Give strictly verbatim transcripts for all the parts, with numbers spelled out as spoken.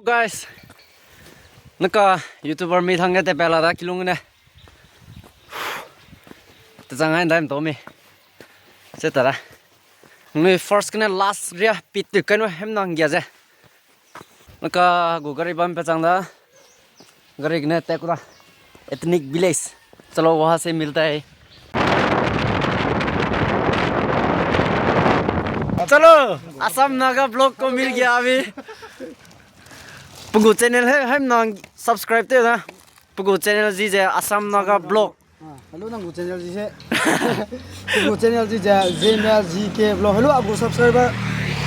Guys, naka YouTuber mi thang ge te pela da kilung ne. Te chang hai ndai mto mi. Se ta da. Nui first kene last ria pit tu kai nu hem nang gia ze. Naka gu gari bam pe chang da. Gari kene te ku da. Ethnic village. चलो, वहाँ से मिलता है। चलो, Assam Naga vlog को मिल गया अभी। Pe gu channel hai, hai nang subscribe te na. Pe gu channel zi ze Assam Naga vlog. Ah, hello, nang gu channel zi ze. Pe gu channel zi ze, Zeme Z K vlog. Hello, a gu subscriber.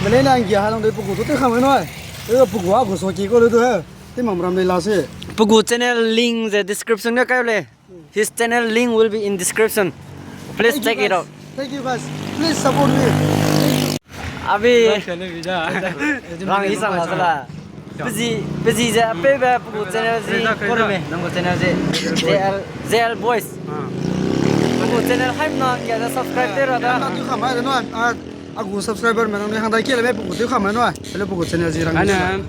Mele nang gia ha nang de pe gu tu te kham noi. Hello, pe gu a gu so ki ko le du he. Te mam ram de la se. Pe gu channel link ze description ge kai le. His channel link will be in description. Please check it out. Thank you, guys. Please support me. Abi rang isang la sala. Pezi, pezi ze pe be pe gu channel zi ko me. Nang gu channel zi Z L, Z L Boys. Pe gu channel hai nang ge subscribe te ra da. Tu kham mai de no. A gu subscriber me nang ne hang dai ke le me pe gu tu kham mai no. Hello, pe gu channel zi rang. Ane,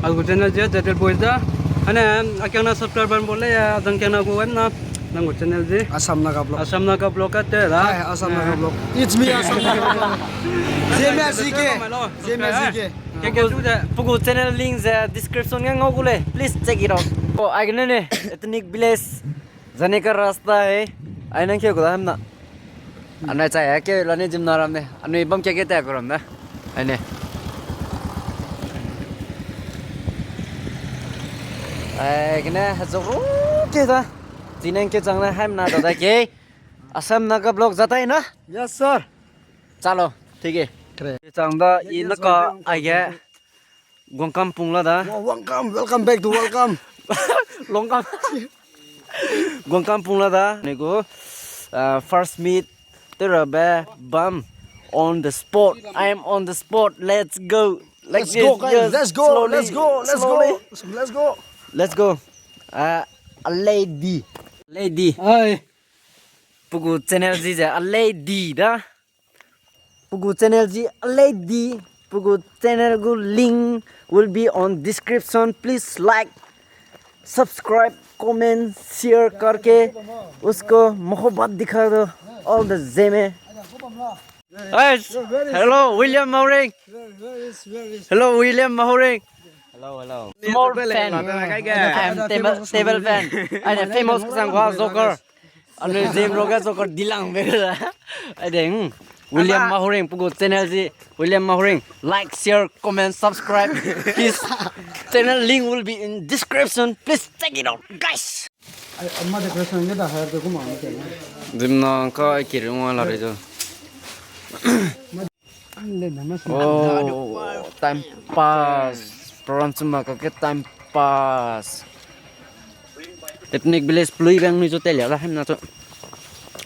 a gu channel zi Z L Boys da. Ane, a kiang na subscriber bol le ya, zang kiang na gu wem na. Nang gu channel zi Assam Naga vlog. Assam Naga vlog ka te da. Hai, Assam Naga vlog. It's me, Assam Naga vlog. Zeme Z K. Zeme Z K. Ke ke tu de. Pe gu channel link ze description ge ngau gu le. Please check it out. Oh, ai gene ne, ethnic village. जाने का रास्ता है। Ai nang ke gu da hem na. Anai chai a ke la ne jim na ram ne. Anui bam ke ke ta ku ram ne. Ai ne. Ai, kene hezok ru ke da. Zineng ke chang ne hem na da da ke. Assam Naga vlog जाता है ना? Yes, sir. चलो, ठीक है। Chang da i naka ai ge. Guangkam pung la da. Wa-, Guangkam, welcome back to Guangkam. Longkam. Guangkam pung la da. Nego, uh, first meet. Terabe bam on the spot. I am on the spot. Let's go. Like this, guys. Let's go. Let's go. Let's go. Let's go. Uh, a lady. Lady. Hi. Pe gu channel zi ze a lady da. Pe gu channel zi a lady, pe gu channel gu link will be on description. Please like, subscribe, comment, share करके उसको मोहब्बत दिखा दो, all the Zeme. Guys, hello, William Mahuring. Hello, William Mahuring. Hello, hello. Small fan. I am table, table fan. I am famous sang gua Joker. Anu Zeme roga Joker dilang be da. Ai de, hmm. William Mahuring, pe gu channel zi William Mahuring. Like, share, comment, subscribe. His channel link will be in description. Please check it out, guys. Ai, ama decoration ge da hire de kuma ma ke. Dimna ka ai kiri ngwa la re jo. Oh, time pass. Program chuma ka ke time pass. Ethnic village plui bang nui jo telia la hem na cho.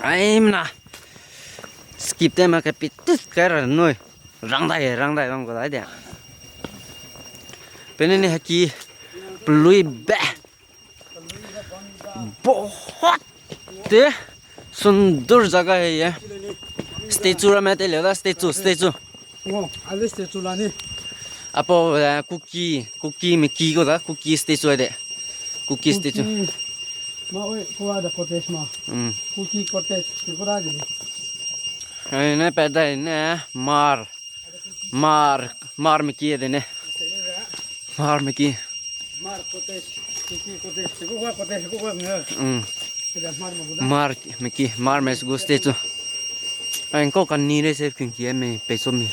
Ai mna. Skip te ma ke pitit kai ra nui. Rang dai, rang dai, rang ko dai de. Pene ne haki plui be. बहुत ही सुंदर जगह है ये। Statue ramme te leu da, statue, statue. Oh, ale statue la ni. Apo, eh, Kuki, Kuki me ki ko da, Kuki statue de. Kuki statue. Kuki. Ma oi, ko da cottage ma. Mm. Kuki cottage, ko da ni. Ai, ne pe dai ne, mar. Mar, mar me ki de ne. Mar me ki. Mar cottage, Kuki cottage, Kuki cottage, Kuki cottage. Mm. Mar me ki, mar me gu statue. Ai, ko kan ni re se kin ki me pe so mi.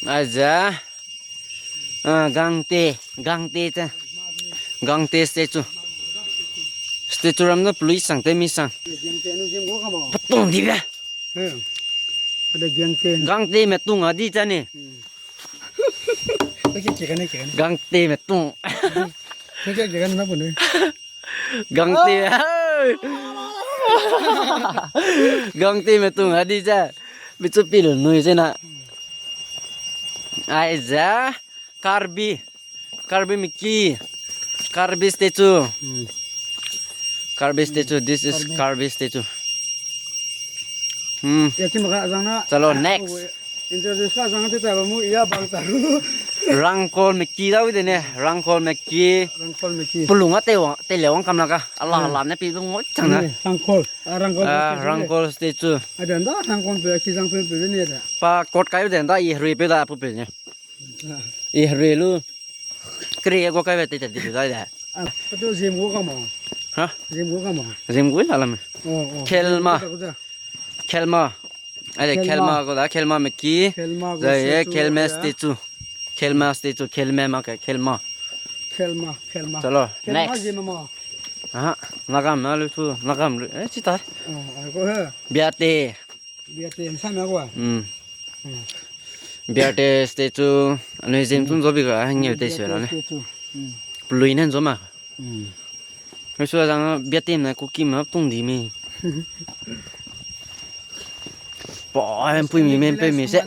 Ai, za. Ah, Gangte, Gangte te. Gangte statue. Statue ram da plui sang te mi sang. Patong di be. Hmm. Ada Gangte. Gangte me tung a di cha ni. Hmm. Oke, kekane, kekane. Gangte me tung. Oke, kekane na pune. Gangte. Ah! Gangte me tung a di cha. Bichu pil nui se na. Ai za. Karbi. Karbi me ki. Karbi statue. Hmm. Karbi statue. This is Karbi. Karbi statue. Hmm. Ya, chima ka zang na. Chalo, next. Introduce ka zang te ta ba mu ya bang ta. Rangkol meki da wi de ne, Rangkol meki. Rangkol meki. Pulung a tei wang, tei le wang kam la ka. Ala, hmm, ala ne pi dung ngoi chang na. Ni, Rangkol. Ah, Rangkol. Ah, Rangkol statue. A den da Rangkol pe, ki zang pe pe ne da. Pa kot kai de da i hrui pe da pu pe ne. Ah. I hrui lu. Kri go kai be te te di pe da de. Ah, a tu zim go ka ma. Ha? Zim go ka ma. Zim go la la me. Oh, oh. Khelma. Ko da, ko da. Khelma. Ai de, Khelma. Khelma ko da, Khelma meki. Khelma ko zai ye statue Khelma ya. Statue. Khelma statue, Khelma ma ke, Khelma. Khelma, Khelma. Chalo, Khelma next. Zim ma. Aha, Nagam na lu tu, Nagam lu. Eh, chita. Oh, ai ko he. Biate. Biate, sa me ko. Hmm. Hmm. Biate statue, anui zim tun zo bi ga, hang ye te se la ne. Biate statue. Hmm. Plui nen zo ma. Hmm. Ngai sua zang bia tem na kuki ma tung di mi. Pa, mpui mi me, mpui mi se.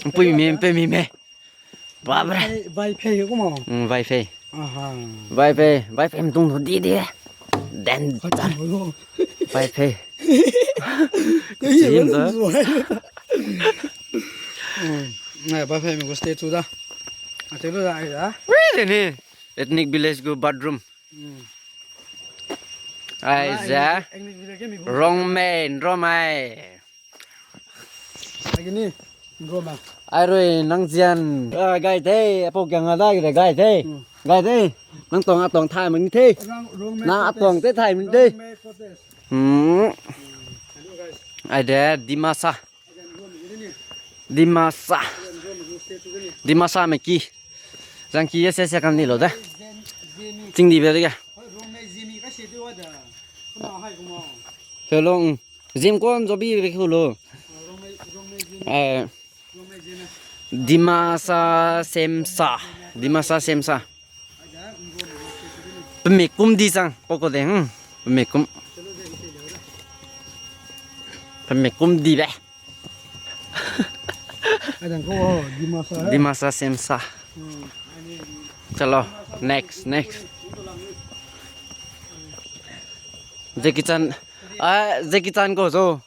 Mpui mi me, mpui mi me. Ba bra. Vai phei ku ma. Mm, vai phei. Aha. Vai phei, vai phei mtung di di. Den. Vai phei. Ko ye. Sim da. Mm. Ngai ba phei mi ko stay tu da. A te lo da ai da. Wei de ni. Ethnic village gu bathroom. Hmm. Ai ze. Rongmei, Rongmei. Ai gini, Rongmei. Ai rui nang zian. Ah, gai te, apo kiang a da gire gai te. Hmm. Gai te. Nang tong a tong thai meng te. Nang a tong te thai meng te. Hmm. Ai de, Dimasa. Dimasa. Dimasa me ki. Zang ki ye se se kan ni lo de. Ching di be de ge. Hello. Zim kon zo bi be ku lo. Eh. Dimasa Semsa. Dimasa Semsa. Pemikum di sang, poko de, hmm. Pemikum. Pemikum di be. Ai dang ko, oh, Dimasa, eh? Dimasa Semsa. Hmm. Chalo, next, next. Jackie Chan, ah, Jackie Chan ko zo.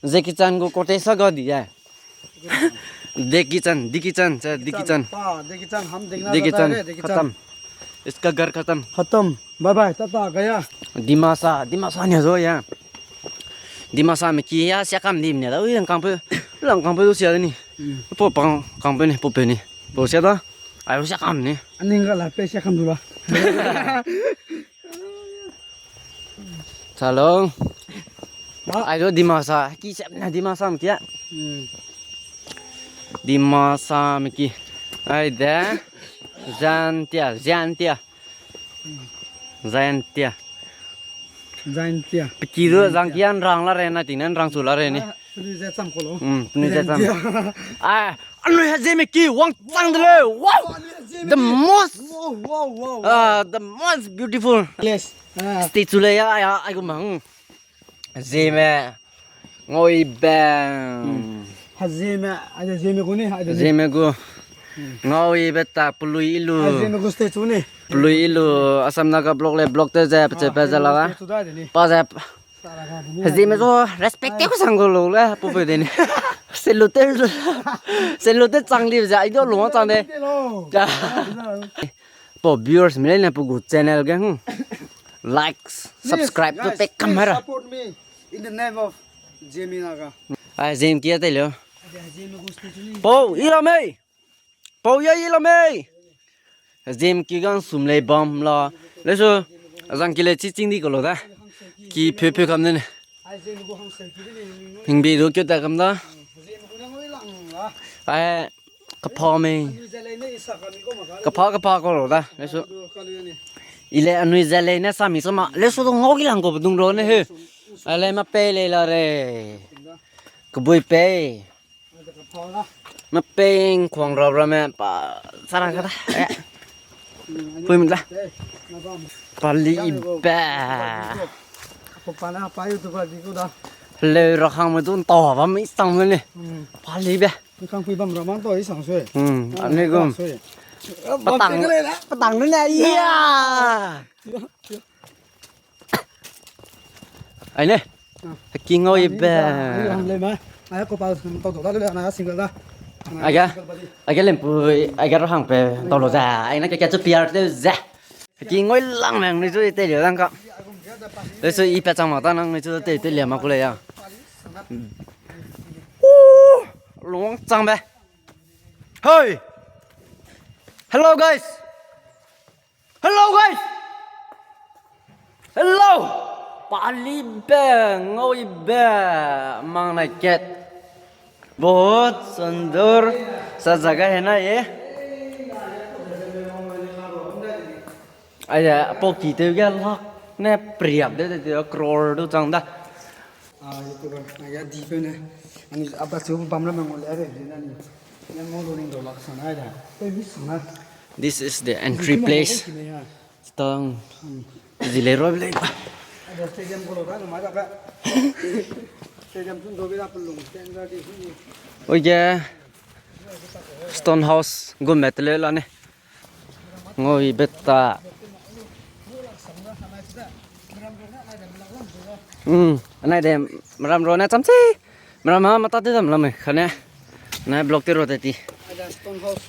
Jackie Chan ko kote sa ga di ya. Jackie Chan, Jackie Chan, cha, Jackie Chan. Ah, Jackie Chan, hum dekhna chahta hai, Jackie Chan. Jackie Chan, khatam. Iska ghar khatam. Khatam. Bye bye, tata, gaya. Dimasa, Dimasa ne zo ya. Dimasa me ki ya, sia kam di ne da, ui, lang kang pe, lang kang pe du sia ni. Hmm. Po pang, kang pe ni, po pe ni. Po sia da, ai sia kam ni. Aning ga la pe sia kam du la. Chalo. Ma. Ai do Dimasa, ki sep na Dimasa me ki ya. Hmm. Dimasa me ki. Ai de. Zantia, Zantia. Zantia. Zantia. Peki du zang ki an rang la re na ting nan rang chu la re ni. Ah, penui ze cham ko lo. Hmm, penui ze cham. Zantia. Ah, anui ha Zeme ki wang chang de le. Wow. Anui ha Zeme ki. The most, wow, wow, wow, wow. Ah, the most beautiful. Yes. Ah. Stay chu le ya, ya, ai gu mang. Zeme. Ngoi be. Hmm. Ha Zeme, ai de Zeme gu ni, ai de ni. Zeme gu. Hmm. Ngoi be ta pului ilu. Ha Zeme gu stay chu ni. Pului ilu, Assam Naga block le block te ze, pe che pe ze la la. Ah, stay chu da de ni. Pa ze. Sa la ga de ni. Ha Zeme zo respect te ku sang gu lo le, pu pe de ni. Salute. Salute chang di ze, ai do lo chang de. Lo. Ja. Lo. Po viewers mi le ne pu gu channel ge, hmm. Likes, please, subscribe to guys, pe kam please ra. Support me in the name of Zeme Naga. Ai, Zeme ki a te lo. Ade, Zeme gu stay chu ni. Po, i la mei. Po, ya i la mei. Zeme ki gang sum lei bam la. Le so, azang ki le chi ching di ko lo da. Ki phe phe kam ne ne. Hingbi du keu ta kam da. Ai, Kapha mei. Kapha, kapha ko lo da, lesu. I le anui ze lei ne sami sama, lesu du ngau ki lang ko dung ro ne he. Ale ma pei lei la re. Kebui pei. Ma pei ngkuang ra ra me pa sara ka da. Eh. Pui mi da. Pali be. Hello, ra hang me dun ta ba mi sang ne. Pali be. Kang pui bam ra man to i sang sui. Hmm, ah, ane gum. Patang, patang ne, iya. Ai ne. Ah. King oi be. Ai, ang le ma. Ai, ko pa to to da le na single da. Age, age lempui, age rohang pe tau lo ze, ai na ke ke chu piar te ze. Ki ngoi lang meng ni chu te le lang ka. Le su i pe chang ma ta nang ni chu te te le ma ku le ya. Lung chang be. Hey. Hello guys. Hello guys. Hello. Pali be, ngoi be, mang na ket. बहुत सुंदर सा जगह है ना ये। Ai de, pau ki teu ge lak ne priak de de de crore du chang da. Ah, YouTuber, ai ya di pe ne. Ani apa chu bam la me ngole re de na ni. Yang ngau lu ning do lak sana ai da. Pe mi sana. This is the entry place. Stang. Zile roi lei ba. Ada stadium ko lo da, mai da ka. Stadium tun do bi da pelung, stand da di. Oige, Stone House gum me tele la ne. Ngoi beta. Hmm, anai de meram ro ne chamchi. Meram ma mata de dam la me khane. Na block te ro te ti. Ada Stone House.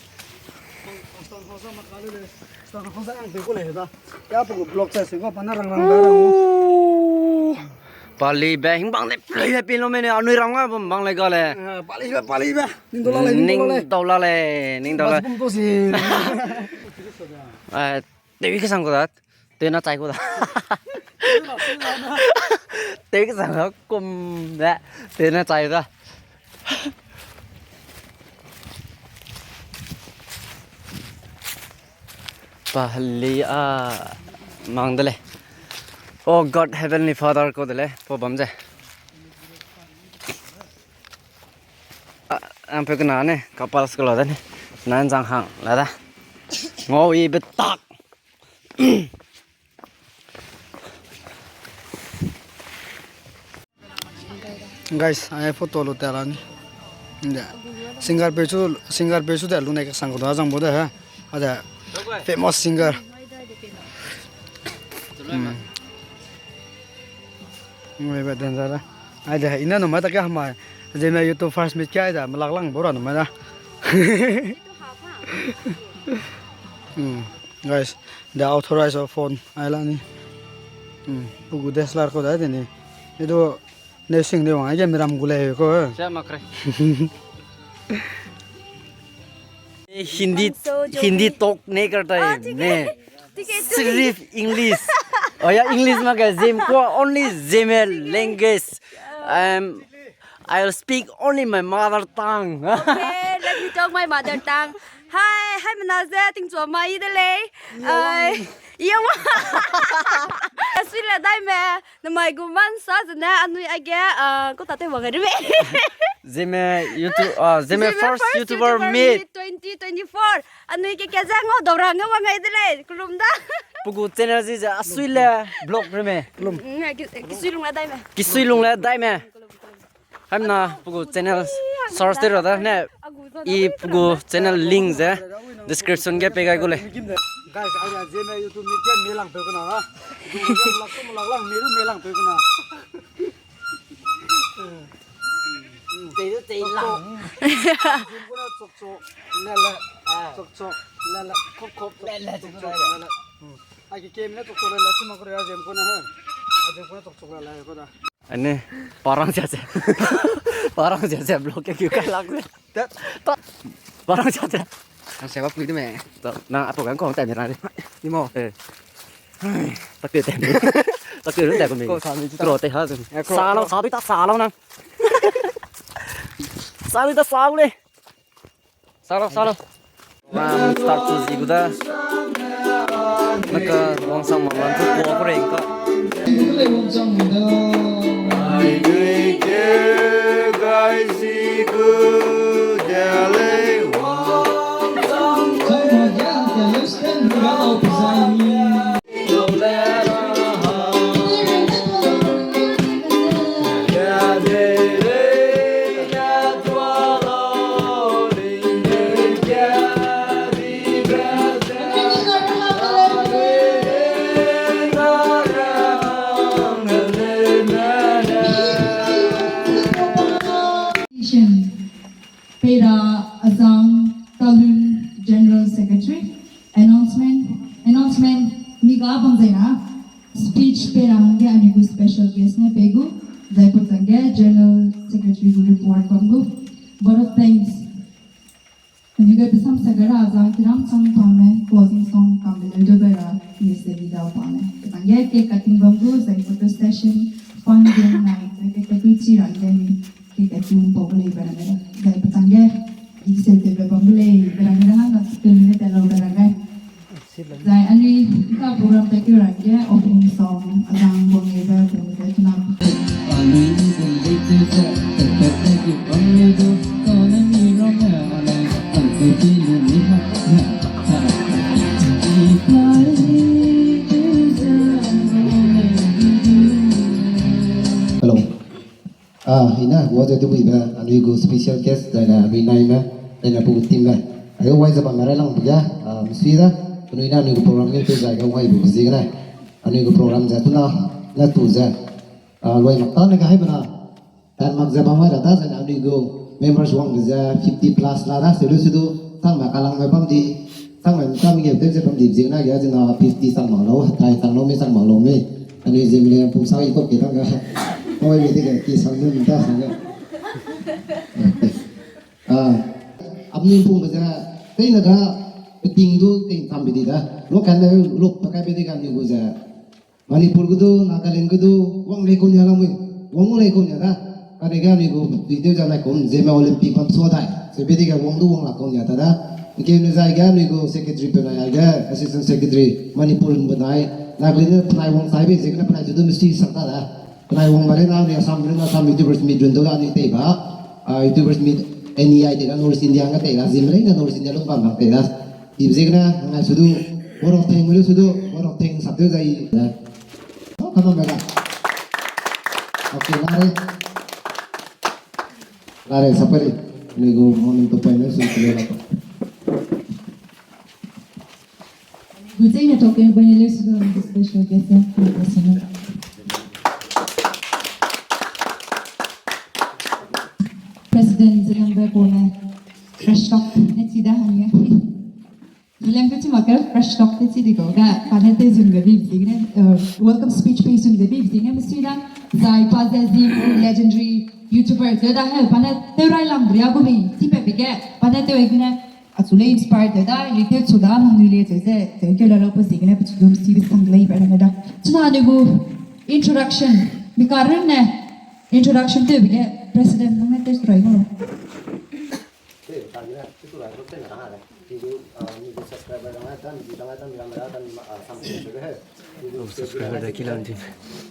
Stone House ma ka le. Stone House ang pe ko le da. Ya pe ko block sa se ko pa na rang rang da rang. Pali be hing bang le play be pin lo me ne anui ram ga bam bang le ga le. Ah, Pali be, Pali be. Ning do la le, ning do la le. Ning do la le, ning do la. Bas bum to si. Eh, tewi ke sang ko da. Tewi na chai ko da. Tewi ke sang ko kum da. Tewi na chai da. Pali a mang de le. Oh God, Heavenly Father ko de le. Po bam ze. Ah, ang pe kena ne, couples ko lo da ne. Nan zang hang la da. Ngau i betak. Guys, ai photo lu ta la ni. Nda. Singer pe chu, singer pe chu da lu ne ka sang ko da zang bo da ha. Ada famous singer. Hmm. Ngai ba dan za da. Ai da ina no ma ta ka ma. Zeme YouTube first meet ka ai da, malak lang bo ra no ma da. Hmm. Guys, the authorize of phone ai la ni. Hmm. Pugu D S L R ko da de ni. Idu ne sing de wang ai ge miram gu le ko. Sia makre. Hindi, Hindi talk नहीं करता है, मैं सिर्फ English. Oh yeah, English mak ge Zeme ko, only Zeme language. Um, I will speak only my mother tongue. Okay, let me talk my mother tongue. Hi, hi, mena ze tingchua mai de lei. Ai, yawa. Asui le dai me. Namai gu man sa zene anui age, ah, ko tate wang ri me. Zeme YouTube, ah, Zeme first YouTuber meet twenty twenty-four. Anui ke ke ze ngau dau ra nge wang ai de lei, kulum da. Pugu channel zi ze asui le blog ri me. Kulum. Mm, ki, kisui lung le dai me. Kisui lung le dai me. Hamna pugu channel search te ro da ne. I pugu channel link ze description ge pe gai gu lei. Guys, ai ya Zeme YouTube meet ge me lang pe kuna ha. Lak to lak lang me lu me lang pe kuna. Tei lu tei lang. Kuna chok chok le le. Chok chok le le. Khop khop le le. Chok chok le le. Ai ke ke me chok chok le le chima ko ya Zeme kuna ha. Zeme kuna chok chok le le ko da. Ane, parang sia sia. Parang sia sia block ke kiu kai lak le. Tat. Tat. Parang sia sia. Ang sia ba pui de me. Ta, na apo kan ko tai me ra de. Ni mo. Eh. Tak te te. Tak te lu tai ko me. Ko sa mi. Kro te ha. Sa lau, sa dui ta sa lau na. Sa dui ta sa le. Salo, salo. Man start to zi gu da. Naka wang sang ma man tu kuak reng ka. Secretary, announcement, announcement, mi ga bang zai na, speech pe ra hangge anui gu special guest ne pe gu, zai pe changge General Secretary gu report bam gu, vote of thanks. Anui ge pesam sa ga ra za kiram chang pa me, closing song kam be le do be ra, ni se di da pa me. Pe changge cake cutting bam gu, zai photo session, fun game night, zai ke katu chi ra ge ni, cake cutting bam gu lei be ra me. Zai pe changge, i se de be bam gu lei be ra me, hang na ke ni te lo be ra me. Zai anui ka program ta ki ra ge opening song, azang bong e be bong e be tuna. Hello. Ah, ina, wa ze dubuibe, anui gu special guest, zaine anui naime, zaine pu team me. Ayo wai ze bam rai lang buge, ah, msi da, anui na anui gu program ge tu zai ga wai bu ziegene. Anui gu program ze tuna, na tu ze. Ah, loi mak ta ne ga hai bena. Tan mak ze bam wai ra da, zaine anui gu members wang ze fifty plus la da, se lu su du, tang ma kalang me bam di, tang ma kam ge te ze bam di ziegene ga zina fifty sang ma lo, tai sang lo me sang ma lo me. Anui zim le pum sa i kop ke tang ga. Oi me de ga ki sang ne ta sang ga. Ah, apni pum be ze, tei na ga, peting du ting tam be di da. Lo kan ne lo pa kai be di ga ni gu ze. Manipur gu du, Nagaland gu du, wang lei kau nia la mui. Wang lei kau nia da. Kane ga ni gu, di de za na kum, zeme Olympic bam so dai. Se be di ga wang du wang la kau nia ta da. Ke ne zai ga ni gu secretary pe na ya ga, assistant secretary, Manipur bu dai. Nagaland ne penai wang sai be, ze ne penai tu du mesti sang ta da. Penai wang ba le na, ni Assam le na, Assam YouTubers Meet run du ga ni tei ba. Ah, YouTubers Meet N E I tei ga, North East India ga tei ga, zim le na North East India lung bam bam tei ga. Ibe ziegene, ngai su du, vote of thanks, ngai su du, vote of thanks, sap tew zai, eh. Oh, come on, mega. Okay, lare. Lare, sapari. Ni gu morning to pai ne su kile la. Gu zai ne token bai ne le su du, special guest, eh, President Zelambe Kone, fresh talk, ne chi da hang ya. William ke chima ke fresh talk te chi di ko ga, pa ne te zun ga bi bi ne, uh, welcome speech pe zun ga bi bi ne mesti da, zai pa ze zi legendary YouTuber ze da he, pa ne te rai lam bria gu bi, ti pe bi ge, pa ne te wai ne, a chu le inspire te da, li te chu da, nang ni le ze ze, te ke la lo ko zi ne, pa chu dum si bi sang le ba ne da. Chuna ne gu introduction, mi ka ren ne, introduction te bi ge, President nang ne te rai mo. Te, ta ni na, tu tu la, tu te na, ha, le. Ti du, ah, ni du subscriber dang ai, dan, di dang ai, dan, di dang ai, dan, di ma, ah, sam se se he. Ti du subscriber da ki lan tin.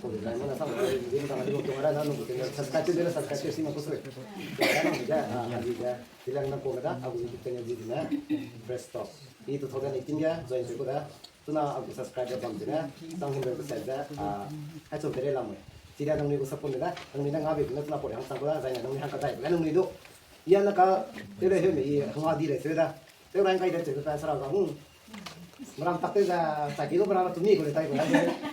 Ko de dang mana sam, di dang ai, di dang ai, na, nu, te, subscribe te, subscribe te, si ma ko se. Da, na, di da, ah, di da. Di lang na ko da, agu YouTube channel di na, Fresh Talk. Ni two thousand eighteen ga, join se ko da. Tuna agu subscriber bam zene, sang himbe ke se ze, ah, hai chum tere lam we. Chida nang ni gu support ne da, nang ni na nga be na tuna pore hang sang ko da, zai na nang ni hang ka dai, nang ni du. Ia na ka, tere he me, i hang a di re se da. Te rang kai de che pa sara ga, hmm. Meram tak te za, sa ki lu meram tu mi ko le tai ko da.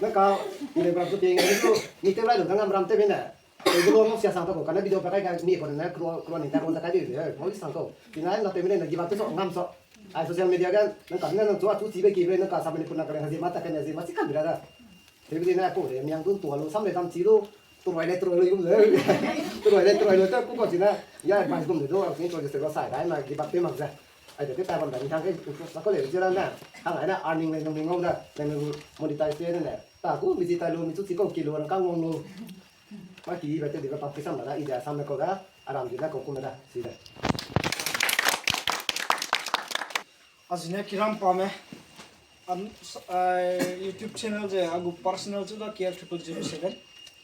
Na ka, i le meram tu te ngai du, ni te rai lu, nang meram te be na. Te gu lo nang sia sang ta ko, kana video pa kai ka mi ko na kro, kro ni ta ko ta kai de, eh, mo sang ko. Tina na te mi ne na give up te so, ngam so. Ai social media ga, nang ka na nang chua chu chi be ki be, nang ka sa me ni puna ka le, ha zi ma ta ka ne zi ma si kan bira da. Te bi na ko le, miang dun tua lo, sam le dam chi lo, tu roi le, tu roi lo, yum le. Tu roi le, tu roi lo, ta ku ko chi na, ya advice gum le do, ni to se ro sai, dai na give up te mak za. Ai de te ta bam da, ni tang ke, sa ko le, jira na. Hang ai na earning le, nang ni ngau da, nang ni monetize te ne. Ta ku, mi zi ta lo, mi chu chi ko ki lo, nang ka ngau lo. Ma ki ba te di ba pa kisam ba da, i da sam me ko da, aram di na ko kum da, si da. Azine kiram pa me. An, s-, ai, YouTube channel ze, agu personal chu da K L triple zero seven.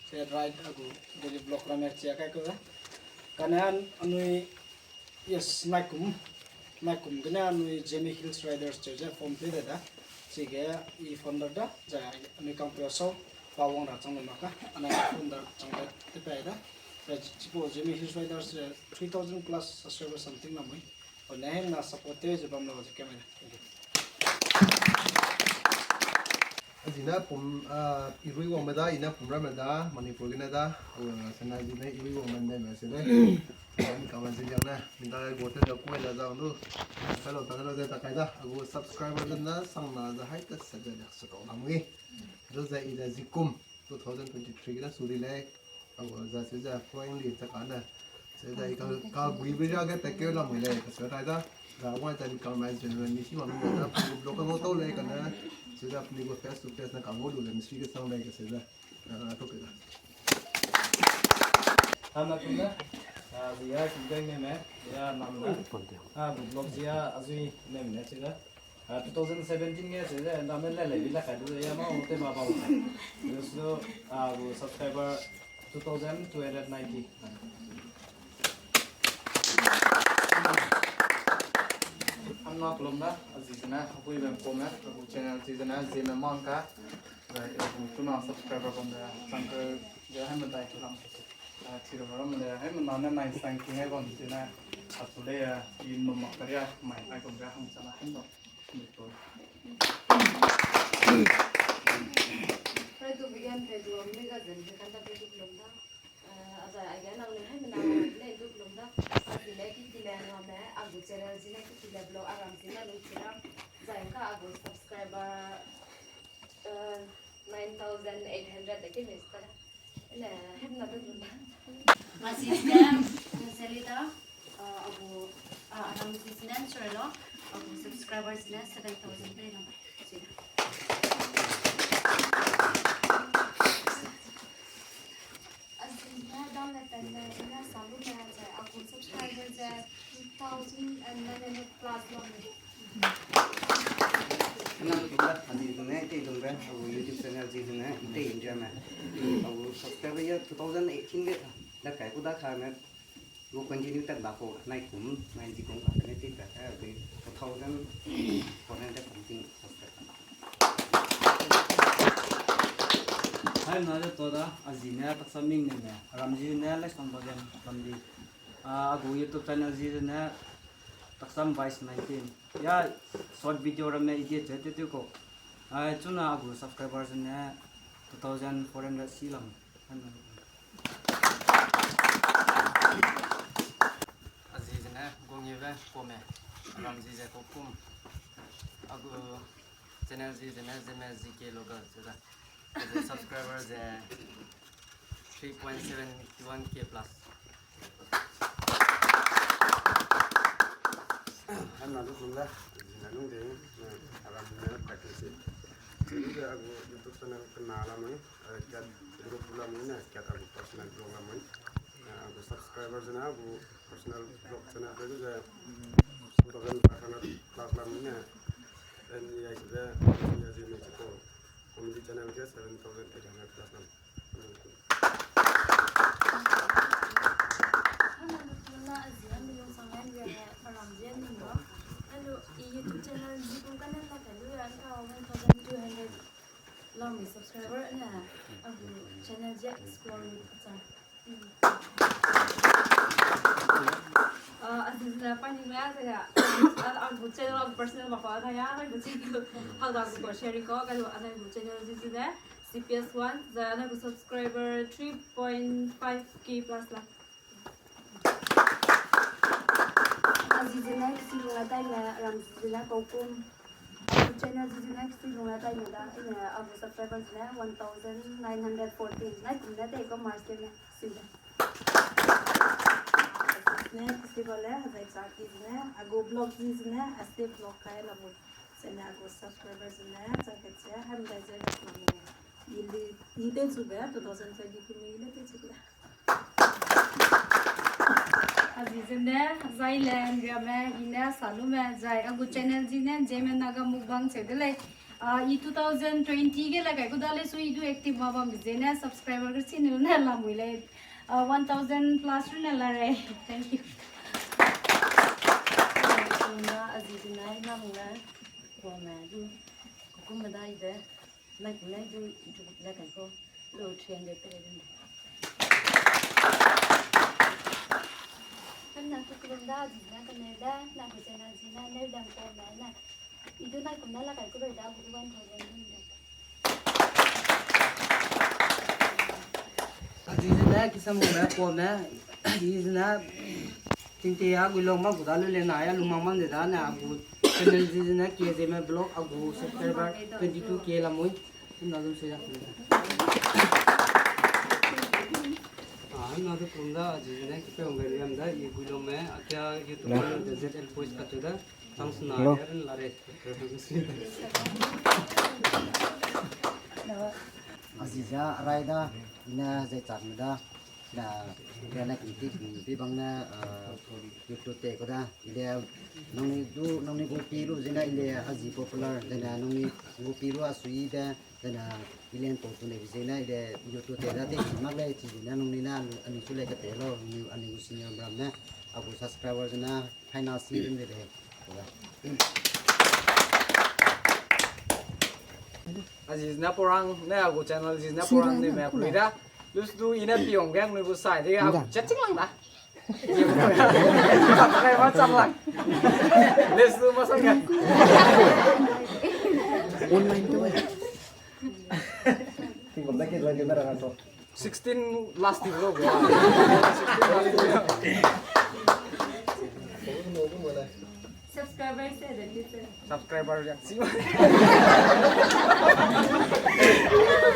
Te right agu daily vlog ramer chia kai ko da. Kane an, anui Yes, naikum, naikum gene anui Zeme Hills Riders cheu ze form tew de da. Chige i founder da, zai anui kangpeu sau, pa wang ra chang lu mak ka, anai founder chang de tew pai da. Zai chipau Zeme Hills Riders ze three thousand plus subscribers something lamui. One hemna support tew ze bam lau ze kemai da. Thank you. Azine pum, ah, irui wangme da, ine pum ramme da, Manipur gene da, uh, sena zine irui wangme neme se de. Ni kama ziliang ne, mi da gu te da kuai la zang du. Hello, ta hello, ze ta kai da. Agu subscriber ze na sang na ze hai ta se ze se to na mui. Du ze i ze zikum two thousand twenty-three ge da su di lei. Agu za se ze point li ta ka ne. Se ze i ka, ka gui bi ja ge ta ke la mui lei. Ka se rai da. Za wang ta ni kama ziliang ne, mi si ma mi da. Blog ka ngau tau lei ka ne. Se ze ni gu face to face na ka ngau lu ze mi si ge sang lei ka se ze. Hana kum ne, ah, zia ki deng ne me, zia nam ne, ah, bu blog zia azui ne me ne chida. Ah, two thousand seventeen ge chida, nam ne le le bi la kai du ya ma o te ma ba. Yuslo, ah, bu subscriber two thousand two hundred ninety. Hana kulum da, azi zene, apui bam kome, agu channel zi zene, zi me mang ka. Zai, eh, gu chuna subscriber bam de, changke, de hai medai chu lam. Eh, chiro ram de, hai mena ne nai sang ki hai bam de ne, a chu le, eh, i mama karia, mai ai bam de hang chana hai bam. Try to begin pe du am le ga zen pe kan da pe du lum da. Eh, azai age nang ne hai mena ne du lum da. Azi ne ki ki le ngame, agu channel zi ne ki ki le blog aram zi ne lung ki ram. Zai ka agu subscriber, eh, nine thousand eight hundred de ki me sta. Ele, hemna du lum da. Azi ne, Selita, ah, agu, ah, aram zi ne, sorry lo, agu subscribers ne seven thousand pe lam. Azi ne, dam le pen le, ina salu me ze, agu subscriber ze two thousand and nine hundred plus lam. Nang tu da, azi tu ne, te tu be, agu YouTube channel zi tu ne, te India me. Agu subscriber ye two thousand eighteen ge, da kai ku da ka ne, gu continue tat ba ko, nai kum, nai zi kum ka ne te tat, eh, agu two thousand four hundred something subscriber. Hai na de to da, azi ne, taksam ming ne me, aram zi ne, Laisong Bagen, bam di. Ah, agu YouTube channel zi ne, taksam Vice nineteen. Ya, short video ramme edit ze te tu ko. Ai, chuna agu subscriber zi ne, two thousand four hundred si lam. Azi zi ne, Gongyebe Kome, aram zi ze Kokum. Agu channel zi zi ne, Zeme Z K Local, zi da. Agu subscriber ze three point seven one K plus. Hemna du lum da, zina lung de, eh, aram ne practice. Zina de agu YouTube channel kena lamui, eh, kat group lamui ne, kat agu personal blog lamui. Eh, agu subscriber zina agu personal blog channel de ze two thousand five hundred plus lamui ne. N E I de, N E I de ne ko. Comedy channel ge seven thousand eight hundred plus lam. Hana lukuna azi hana lungsang lan ge he, aram ge ning ba. Hana i YouTube channel zi kum kanen la kai lu ya, nka one thousand two hundred lam subscriber ne, agu channel ge explore lu ka chang. Ah, azi zina pa ni me, azi ya. Ah, agu channel, agu personal ba pa, azi ya, agu channel. Hau da agu ko share ko, kalu, azi agu channel zi zi ne, C P S one, zai azi agu subscriber three point five K plus la. Azi zi ne, si lung la tai me, aram zi zi ne, Kokum. Agu channel zi zi ne, si lung la tai me da, ine agu subscriber zi ne, one thousand nine hundred fourteen. Nai kum ne te ko March ke ne, si da. Ne, festival le, zai chaki zi ne, agu blog zi zi ne, asti blog kai la mu. Zene agu subscriber zi ne, chang ke zi, hem dai zi ne, mak ne. Ili, i te zu be, two thousand twenty-two mi ile te zu be. Azi zene, zai le, nriame, ine, salume, zai, agu channel zi ne, Zeme Naga Mukbang cheu de lei. Ah, i two thousand twenty ge la kai ku da le su i du active ma bam zene, subscriber ge sine ne lamui lei. Ah, one thousand plus rune la rei. Thank you. Azi zene, ina mui le, kuame du, kukum medai de. Nai ku nai du, du la kai ko, lu three hundred pay dun. Kan na ku kulum da, zi na ka ne le, na ku channel zi na ne dam ko me na. I du nai ku na la kai ku be da, bu du one thousand dun de. Azi zi na, kisam mo me, ko me, i zi na, Tinte a gui long ma gu da lu le na ya lu mang mang de da ne a gu channel zi zi ne K Z me vlog a gu subscriber twenty two K lamui. Ina lu se ya. Ah, ina du kum da zi zi ne kipe ong be liam da i gui long me a kia YouTube channel de Z L Boys ka chu da. Tang suna ya ren la re. A zi za rai da, ina zai chak me da. Na, rana kenti pi bang na, ah, YouTube te ko da, ile, nangni du, nangni gu pi lu zina ile a zi popular, zina nangni gu pi lu a sui be, zina ile nto tu ne bi zina ile YouTube te da te ki mak le, ki zina nangni na, ani chu le ka te lo, ani, ani gu senior bram na, a gu subscriber zina, final si rin de de. A zi zina porang, ne a gu channel zi zina porang ne me pui da. Lus du ina piong gang ne gu sai de a gu chat ching lang da. Kai ma chang lang. Lus du ma sang ga. Online tu. Tingkum da ke lang ke na ra to. Sixteen last year lo. Sixteen last year. Subscriber se de ni se. Subscriber yak si.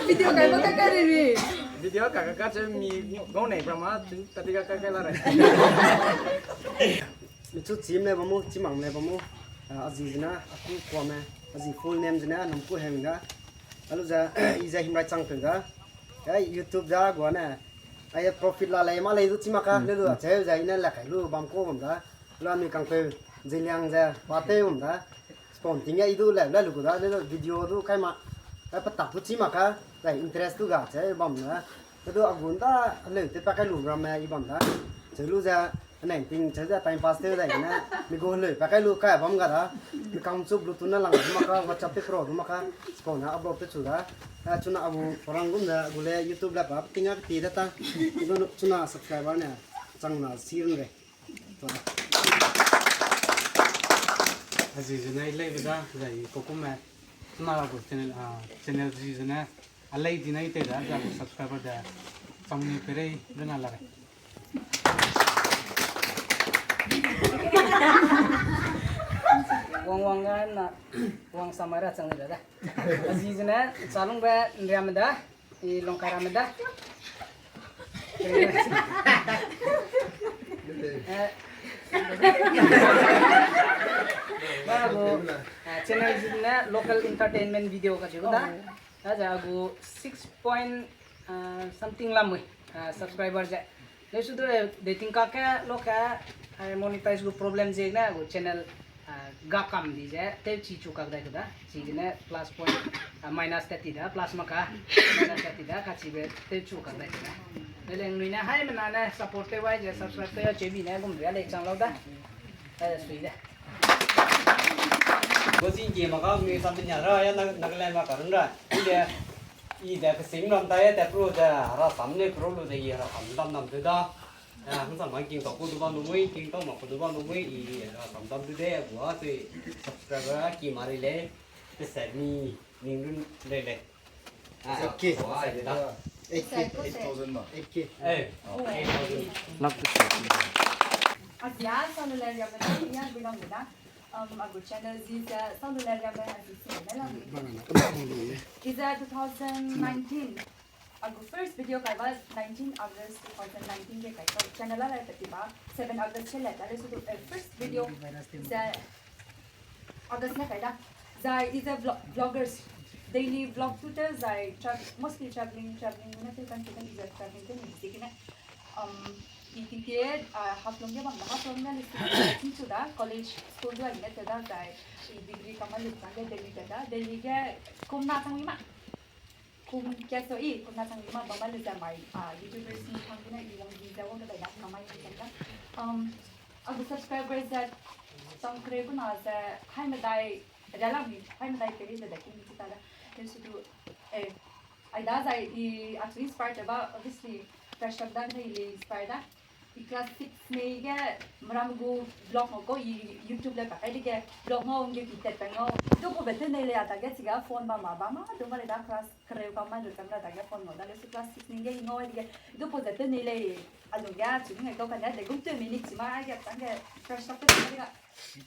Video kai ba kai kai re ni. Video ka ka ka che mi ngau nei pra ma tu tati ka ka kai la re. Mi chu chim le ba mu, chimang le ba mu. Ah, a zi zina, a ku kwa me, a zi full name zina, nam ku heng da. Alu za, i za him rai chang pe da. Ai, YouTube za gua ne. Ai, profit la lei, ma lei du chi ma ka, le lu, che za ina la kai lu, bam ko bam da. Lu mi kang pe, ziliang za, ba te bam da. Spon ting ya i du le, le lu gu da, le lu video du kai ma. Ai, pa tak du chi ma ka, zai interest du ga, che bam da. Ke du a gun da, le te pa kai lu ram me i bam da. Che lu za, Nai ting cheu ze time pass tew dai gene, mi gu heleu pa kai lu kai bam ga da, mi kam chu Bluetooth na lang du ma ka, WhatsApp te pro du ma ka, sipau na upload te chu da, a chuna a gu porang gum ze, a gu le YouTube le pa ting a ti da ta, i du chuna subscriber ne, chang na si run re. A zi zene i lei be da, zai ko kume, chuna a gu channel, a, channel zi zene, a lei di na i te da, zai a gu subscriber de, chang ni pe rei, de na la re. Wang wang ga na, wang samai ra chang ni da da. A zi zene, chalung be nriam da, i long kai ram da. Eh. Ba gu, eh, channel zi zene local entertainment video ka cheu da. A za gu six point, ah, something lamui, ah, subscriber ze. Lesu du, eh, dating ka ke, lo ke, eh, monetize gu problem ze ne, gu channel, ah, ga kam di ze, tew chi chu kak dai ku da. Chi gene plus point, ah, minus thirty da, plus ma ka, minus thirty da, ka chi be tew chu kak dai ku da. Leleng nui ne, hai mena ne, support tew wai ze, subscribe tew ya che bi ne, gum ria le chang lau da. Eh, sui de. Bo zin ge ma ka mi sam nya ra ya na, Nagaland ma ka run ra. I de, i de ke sing ram ta ya te pro de ra sam ne pro lu de i ra sam dam dam de da. Ya, hang sam ma king to ku du ba nu mui, king to ma ku du ba nu mui, i ra sam dam de de, bua te subscriber ki ma ri le, te se mi ning run le le. Ah, eight K. Wah, ai de da. Eight K. Eight thousand ma. Eight K. Eh, eight thousand. Love to see. Asia, salu le ya me da, ya bi long da. Um, a gu channel zi ze, salu le ya me a zi si me la. Bang na, bang na. Is a two thousand nineteen. A gu first video kai ba nineteen August two thousand nineteen ge kai ka channel la lai peti ba seven August che le ta le su du, eh, first video ze August ne kai da. Zai is a vlog, vloggers. Daily vlog tu te zai tra-, mostly traveling, traveling ne te kan te is a traveling te ni te ne. Um, i ti te, ah, Haflong ge bam da, Haflong ne le su, su da, college, school du ai ne te da zai, i degree kama le ta ge Delhi te da, Delhi ge kum na chang ma. Kum kia so i, kum na chang ma, bam ma le zai mai, ah, YouTubers ni chang ne i wang di zai wang da da, kama i zai da. Um, a gu subscribers zai, tang kre gu na zai, hai medai, Ada lang mi, hai medai peri da da king ti ta da. Then su du, eh, ai da zai i a chu inspire te ba, obviously, fresh up da ne i le inspire da. I class six nei ge meram gu vlog ngau kau, i YouTube le pa kai dege vlog ngau, ngeu ki tet pa ngau. Du ku be te nei le a dage chige phone ba ma ba ma du ma le da class kereu ka mai lu chang da dage phone ngau da le su class six nei ge i ngau dege du ku ze te nei le a lu ge chu ngai kau kane de gum te mi ni chi ma ai ge chang ge fresh up te dege.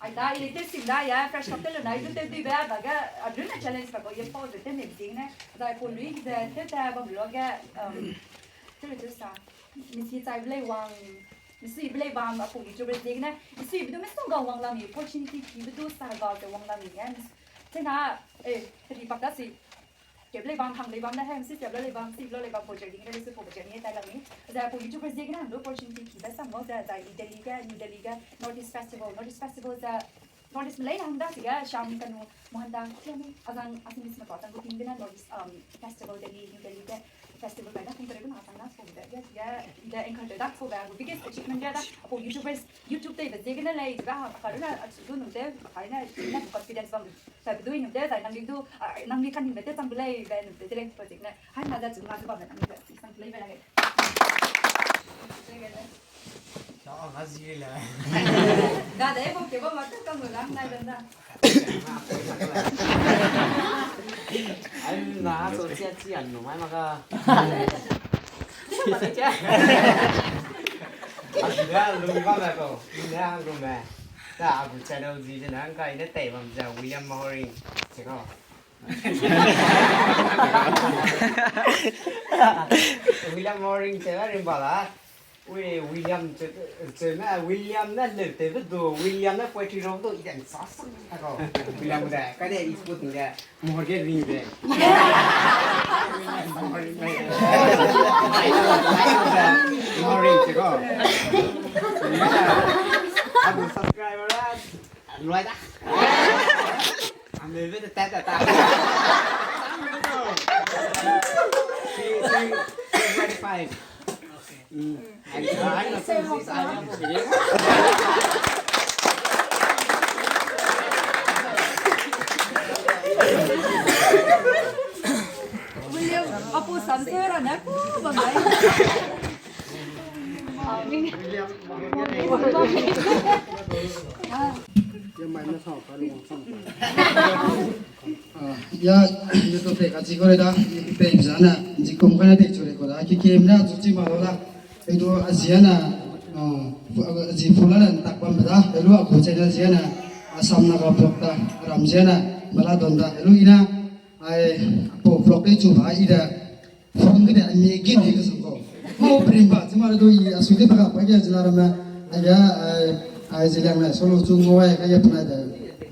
Ai da, i le te sing da ya, fresh up te lu nai du te dui be a dage a du ne challenge pa kau ye pau ze te nei zing ne. Zai ku lui ze te te bam lo ge, um, te lu te sa. Misi chai belei wang, misui belei bam, a pu YouTuber ziegene, misui bedu misongga wang lami, opportunity ki bedu sarga ze wang lami ge, mis-, tena, eh, teri pakta si, ke belei bam, hang lei bam da he, misi ke belei bam, si belei bam, project ding, belei su project ni tai lami. Ze a pu YouTuber ziegene, hang du opportunity ki be sam lo, ze, ze, i Delhi ge, New Delhi ge, North East Festival, North East Festival ze, North East me lei na hang da sige, sham kanu, Mohandas, kiame, azang, Assamese me to, azang gu ting gene North East, um, festival Delhi, New Delhi ge, festival bai da, kung tere guna azang na, so de, ge, ge, de, encounter da, so de, gu biggest achievement ge da, apo YouTubers, YouTube te be ziegene lei, ga, akaruna, achu du nung de, akaruna, na confidence bam, sa du nung de, zai nang du, ah, nang ni kan ni me te chang belei, be nung de, de lei project ne, hai na da chu, na chu bam, nang ni be, sang belei be lei. Chao, nga zi le. Ga de, ko ke ba ma tu kam ga nai dan da. Ai, na so chia chia nu mai ma ga. Azi da lu ba ma ko. Ina lu me. Da abu channel zi de na kai ne tei bam ja William Mahoring. Chiko. William Mahoring che ba ring ba la. Ui, William che, che me, William ne leu te be do, William ne poetry rau do, i den sa sang ta ko. William de, ka de i spot de, Mahoring de. Mahoring de. Mahoring che ko. Abu subscriber la. Luai da. Ame be ta ta ta. Three, three, three point five. Mm. And, uh, I know this, I know this. William, apo samsera na ku bangai. Ah, ya, YouTube te ka chi ko re da, YouTube te zane, zi kum ka na te chu re ko da, ki kem na chu chi ma lo da. Edu a zi ana, ah, zi fu la na tak bam da, elu a ku channel zi ana, Assam Naga vlog da, ram zi ana, mala don da, elu ina, ai, apo vlog te chu ba, i da, Phone gene a mi gene ke sung ko. Mau prim ba, chima le du i a sui de ba ka pa ge chila ram na. Ai ga, ai, ai, Zeliang na solo chu ngau ai ka ya puna de.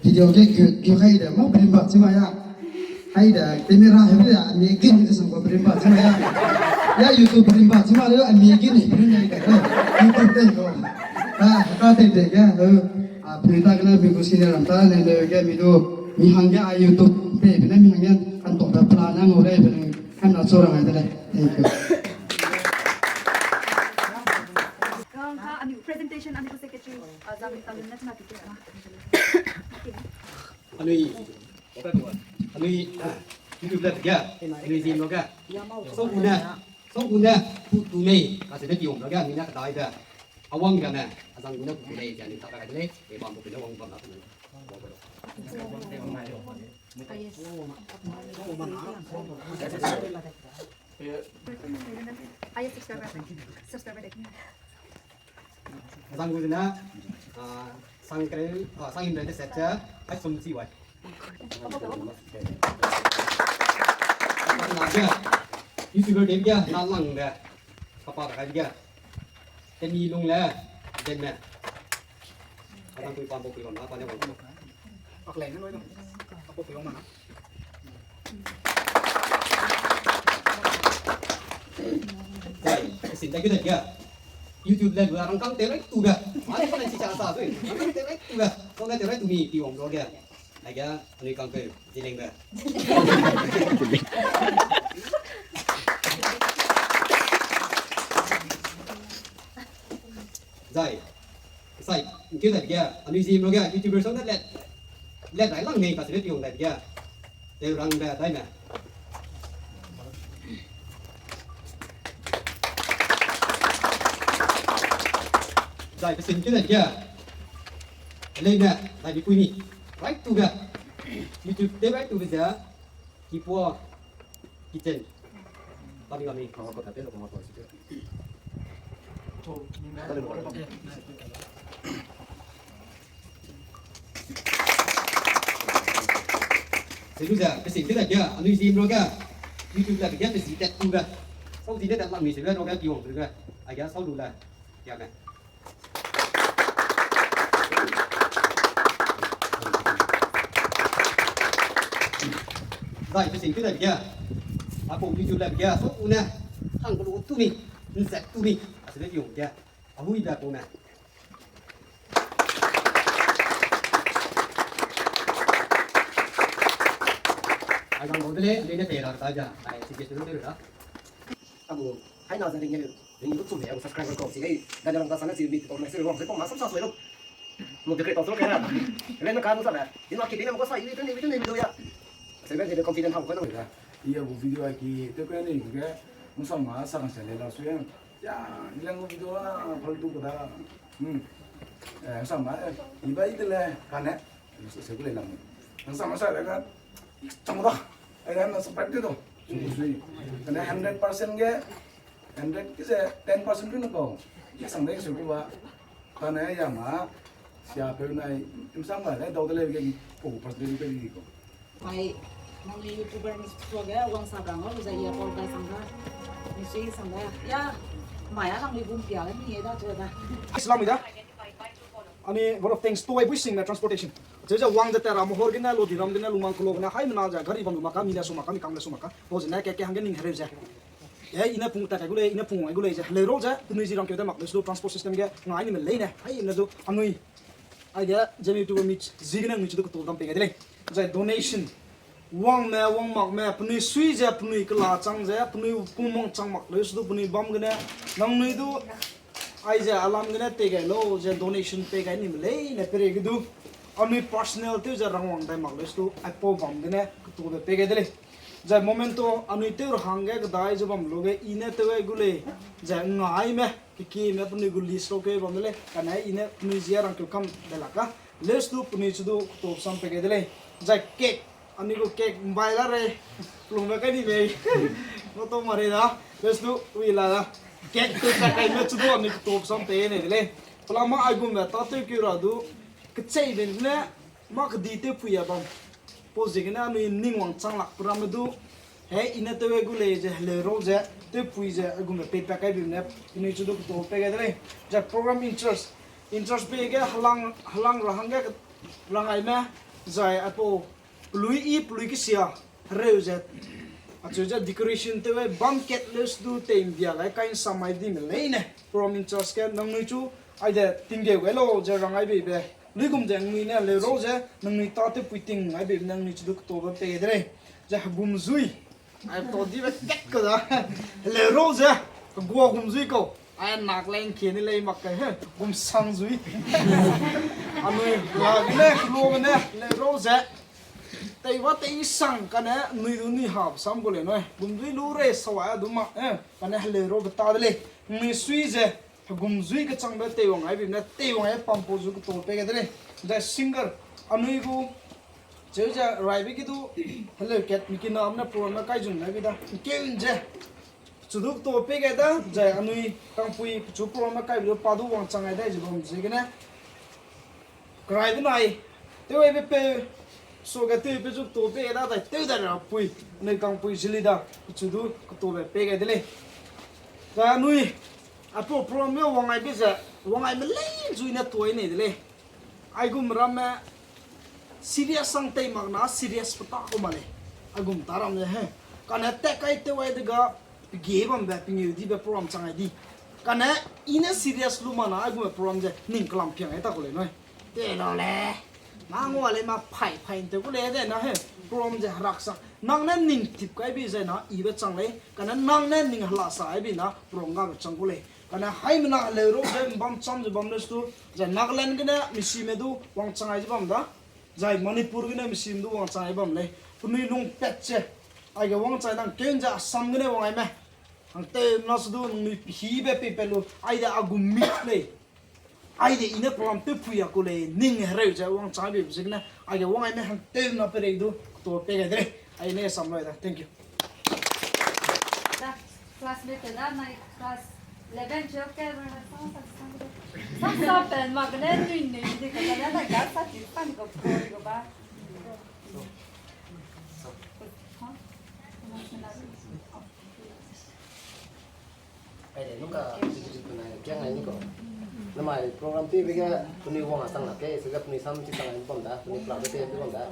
Video ke ke ke kai de, mau prim ba, chima ya. Ai de, camera he de, a mi gene ke sung ko prim ba, chima ya. Ya YouTube prim ba, chima le a mi gene prim ya de. YouTube te ko. Ah, ka te de ke, eh, a prim ta ke na mi ko senior ram ta ne ne ke mi du. Mi hang ge a YouTube pe, pe ne mi hang ge kan to da plan na ngau le pe ne. Kan na chu rang ai de lei. Thank you. Ka, ka, anui presentation, anui secretary, uh, Zam Talun na tena pike ma. Anui, anui, YouTube la pike, anui zim lo ga. So ku ne, so ku ne, tu, tu mei, a se de piong lo ga, mi na ka dai da. Awang ga ne, azang ku ne ku ku lei, ja ni ta ka lei, e bam ku ne wang bam na ku ne. Zang gu zina, ah, sang kere, ah, sang in de set cha, ai sum chi wai. YouTuber de bia, na lang de. Kapa ka kai bia. Temi lung le, den me. Adang kui pam bo kui bam na pa ne wang. Ak lei ne loi dong. Apo kui wang ma na. Dai, sin dai kui dai kia. YouTube le lu rang kang te rai tu ga. Ma ne pa ne chi cha sa tu. Rang kang te rai tu ga. Kong ne te rai tu mi pi wang do ga. Ai ga, anui kangpeu, Zeliang be. Zai, sai, ngkeu dai ge, anui zim lo ge, YouTuber sau ne let, let rai lang nei ka se le piong dai ge. Te rang be dai me. Zai pe sing keu ne ge. Lei ne, zai di pui ni. Right to ge. YouTube te right to ge ze. Kipua. Kitchen. Kami kami, kama kota te lo kama kota. Sedu ze, pe sing keu ne ge, anui zim ro ge. YouTube la ge, pe sing tat tu ge. Sau di ne tat lang ni se ge, ro ge, piong tu ge. A ge, sau lu la. Ge me. Zai, pe sing keu ne ge. Apau video lab ge, so u ne. Hang ko lu tu mi. Nzat tu mi. A se le video ge. A hui da ko ne. Ai gang ko de le, le ne pe ra ta ja. Ai, si ke su de ra. Agu, hai na za ring ge lu. Ring lu chu me, agu subscriber ko, si gai, ga rang ta sa na si mi, to na si wang, se pong ma sam sa sui lu. Mo de kre to so ke na. Ren na ka nu sa na. Din ma ki din ma ko sa, i tu ni, i tu ni video ya. Se ben de confident hau ko na. I agu video a ki, te ko ni ki ke, mo sa ma sa kan se le la su ya. Ya, i lang video la, faltu ko da. Hmm. Eh, sa ma, eh, i ba i de le, ka ne. Se ku le lam. Nang sa ma sa le ka. Chang da. Ai, na sa pat de do. Su ku sui. Ka ne hundred percent ge, hundred ke se ten percent ke na ko. Ya sang de su ku ba. Ka ne ya ma. Sia pe nai, im sang ma le, dau de le ge, ko percent ke di ko. Ai, nang YouTuber ni so ge, wang sa rang o, za ya pau da sang da. Ni sui sang da. Ya, ma ya nang ni gum pia le ni da tu da. Islam da. Ani vote of thanks to ai bui sing me transportation. Ze ze wang ze tera mohor gene, lodi ram gene, lumang kulo gene, hai mena ze gari bam lu maka, mi le su maka, mi kang le su maka. Bo ze ne ke ke hang ge ning hereu ze. E, i ne pung ta kai gu lei, i ne pung wang gu lei ze. Heleu ro ze, penui zi rang keu de mak, le slow transport system ge, ngai ni me lei ne. Hai ne du, anui. Ai de, ze mi tu mi zi gene anui zi du keto dam pe ge de lei. Zai donation. Wang me, wang mak me, penui sui ze, penui kela chang ze, penui pumang chang mak leu su du penui bam gene, nangnui du, ai ze alam gene pei gai lau, ze donation pei gai ni me lei ne pere ge du. Anui personal tew ze rangwang dai mak leu su du, aipau bam gene, ketobe pei gai de lei. Zai momento anui tew ra hangge kedai ze bam lu ge, i ne tew ai gu lei, ze ngai me, keki me penui gu list lau ke bam de lei, kane i ne penui zia rang keu kam de la ka. Leu su du penui chu du keto sam pei gai de lei. Zai cake, anui gu cake mbai la rei. Plung me kai ni mei. Mo to ma rei da. Leu su du wi la da. Cake tew ta kai me chu du anui keto sam pei ne de lei. Pelama aigum me ta tew keu ra du. Kechei ben ne ma kedi tew pui ya bam. Pau ziegene anui ning wangchang lak pe ramme du, he, i ne tew ai gu lei ze heleu ro ze, tew pui ze, aigum me pei pa kai bim ne, penui chu du keto pei gai de lei. Zai program in charge, in charge pei ge helang, helang ra hangge rang ai me, zai aipau, pelui i, pelui kesia, hereu ze, acheu ze decoration tew ai bam kat leu su du tei mbia gai kai nsa mai di me lei ne, program in charge ge nangnui chu, ai de tinggeu gai lau ze rang ai bei be. Luigum ze ngnui ne heleu ro ze, nangnui ta tew pui ting ai bei nangnui chu du keto ba pei de lei. Ze hegum zui. Ai to di be kat ka da. Heleu ro ze, hegua gum zui kau. Ai nak lei ngkie ni lei mak kai he, gum sang zui. Anui, la ne, lu ne, heleu ro ze. Tei wa tei sang kane, nui du ni hap sam gu lei nui. Gum zui lu rei sa wa du ma, eh, kane heleu ro be ta de lei. Ngnui sui ze, hegum zui kechangbe teiwang ai bim ne, teiwang ai pam pau zu keto pei gai de lei. Zai singer, anui gu, cheu ze raibe ki du, heleu kat, mi kinam ne program ne kai zun ai bi da, ngkeu nze. Chu du keto pei gai da, zai anui kangpui, chu program ne kai bi du pa du wangchang ai dai ze bam ziegene. Kerai benai, tew ai be peu, so ge tew pe zu keto pei gai da, zai tew dai ra pui, anui kangpui zili da, chu du keto be pei gai de lei. Zai anui, aipau program me wang ai be ze, wang ai me lei zui ne tuai nei de lei. Aigum ramme serious sang tei mak na serious pe ta ku ma lei. Aigum ta ram ze he. Kane tat kai tew ai de ga pege bambe pengeu dibe program chang ai di. Kane i ne serious lu ma na aigum program ze ning kelam piang ai ta ku lei nui. Te la le. Ma ngua lei ma phai phai nte ku lei de na he. Program ze herak sak. Nang ne ning tip kai bi ze na i be chang lei. Kane nang ne ning hela sa ai bi na program ga be chang ku lei. Kane haimena heleu ro ze mbam cham ze bam le stu, zai Nagaland gene misime du wangchang ai ze bam da, zai Manipur gene misime du wangchang ai bam lei. Penui lungpat ze, aige wangchang ai dang keun ze Assam gene wang ai me. Hangtew mena su du nangnui pehîbe peipat lu, aide a gu mit lei. Aide i ne program tew pui a ku lei, ning hereu ze wang chang beibe ziegene, aige wang aime hang tew na pe rei du, to pe gai de lei. Ai ne sam loi da. Thank you. Da, classmate da, my class eleven, twelve ke, sa, sa, sa, sa, sa, pen, ma, bene, nui, nui, di, ka, da, da, da, sa, ti, sa, ni, ko, ko, ko, ba. Huh? Aide, nungka, kiang ai ni ko. Namai program tewbe ge, penui wang a chang lak ke, se ge penui sam chi chang ai bam da, penui plan te te bam da.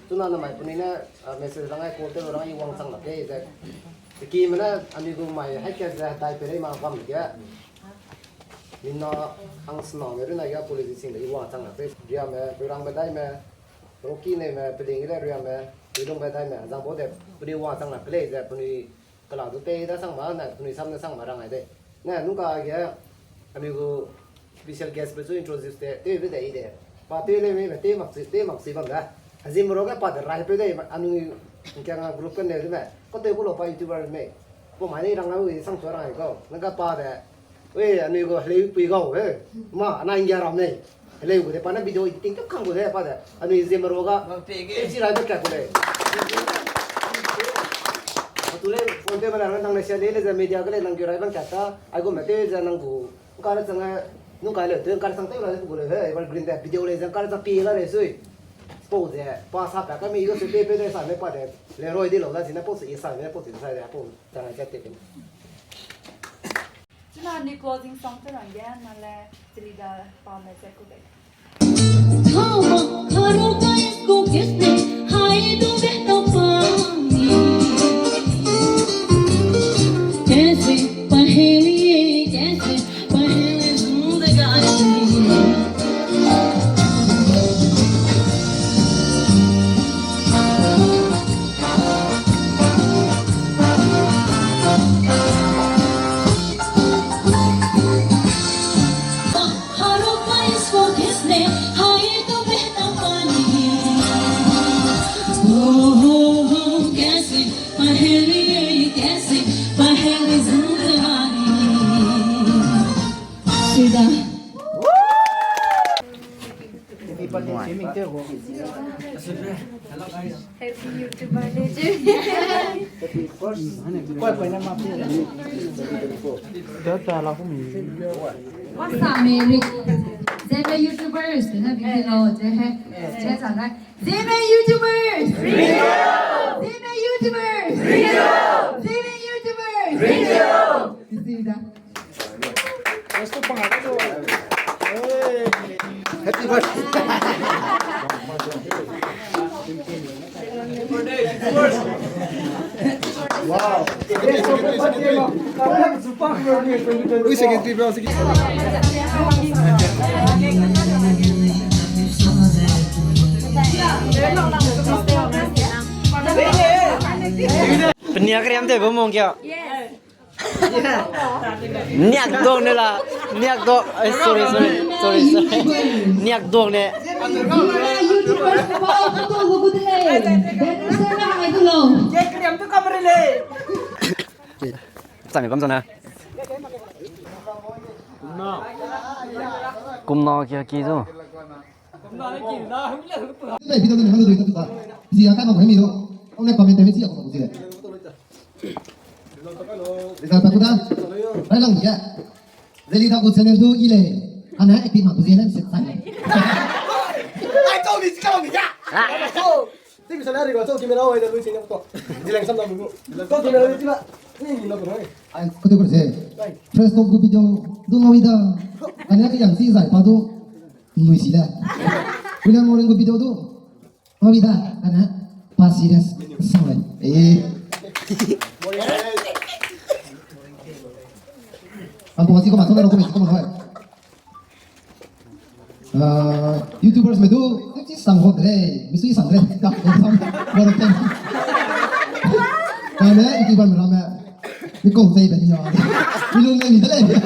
Chuna namai penui ne, ah, message rang ai, call te rang ai wang chang lak ke, ze. Teki mene, anui gu mai, hai ke ze, dai pe rei ma bam ge. Mina, ang sena me, runa ge, college sing de, i wang chang lak ke, ria me, rang be dai me, Rocky ne me, peding ge ria me, rudong be dai me, zang bo de, penui wang chang lak ke lei, ze, penui Kela du tei da sang ma, na penui sam ne sang ma rang ai de. Na, nungka ge, anui gu special guest pe chu introduce te, tewbe de i de. Pa tew lei me, me tew mak si, tew mak si bam da. Azim ro ge pa de rai pe de, anui kiang a group kan de me. Ko tew ku lo pa YouTuber me. Ko mai ni rang au i sang chu rang ai ko. Nungka pa de. Ui, anui gu heleu pui gau, he. Ma, ana India ram ne. Heleu gu de, pa na video editing ka kang gu de, pa de. Anui Zeme ro ga. Bang pe ge. E, chi rai bang ka gu de. Atu le, phone te ba la, nang le share le, le ze media ga le, nang gu rai bang ka ta. Ai gu me te, ze nang gu. Nka le zang, nung ka le, te nka le zang te la le gu le, he. Evergreen de, video le, zang ka le zang pi la le sui. Po ze, pa sa pa ka me, yo se te pe de sa me pa de. Le roi de lo, da zine po se, i sa me, po se, sa de, po. Zang ai ze te pe. Chuna ni closing song te rang ge, na le, Zelida pa me ze ku bei. Come on, Haruka is go kiss me, hai du behta pani. Kaise pahelie, kaise pahelie zindagani. Sida. Happy birthday, Jimmy. Happy YouTuber day, Jimmy. What's up, Mary? Zeme YouTubers, na big hello, je he. Je sa na. Zeme YouTubers! Zeme YouTubers! Zeme YouTubers! Sida. Happy birthday. Wow. Ui, secretary bro, secretary. Peniak riam te bo mong kia. Yes. Niak dok ne la, niak dok, eh, sorry, sorry, sorry, sorry. Niak dok ne. Chang kam sana. Kumna kia ki zo. Video ni hang dui ta. Zi a ka ma mi do. Ong ne comment te mi zi a ko zi le. Result pa ku da. Rai lang ya. Zeli da ku channel du i le. Ana active ma ku zi le set sai. Ai to ni si ka ni ya. So, ti mi sa na ri ba so ki me na oi da lu si ne to. Zi lang sam na mu. Ko ki me na ri ti ba. Ni ni na ko. Ai ko te ko se. Fresh talk gu video du no i da. Ana ki yang si zai pa du. Nui si le. William Morin gu video du. Mami da, kana pa serious sang le. Eh. Ang ko si ko ma, ko ko si ko ma. Ah, YouTubers me du, si sang ho de, mi si sang de. Ka ko sang. Baru kan. Kana YouTuber me rame. Mi ko sai de ni ya. Mi lu ne ni de le.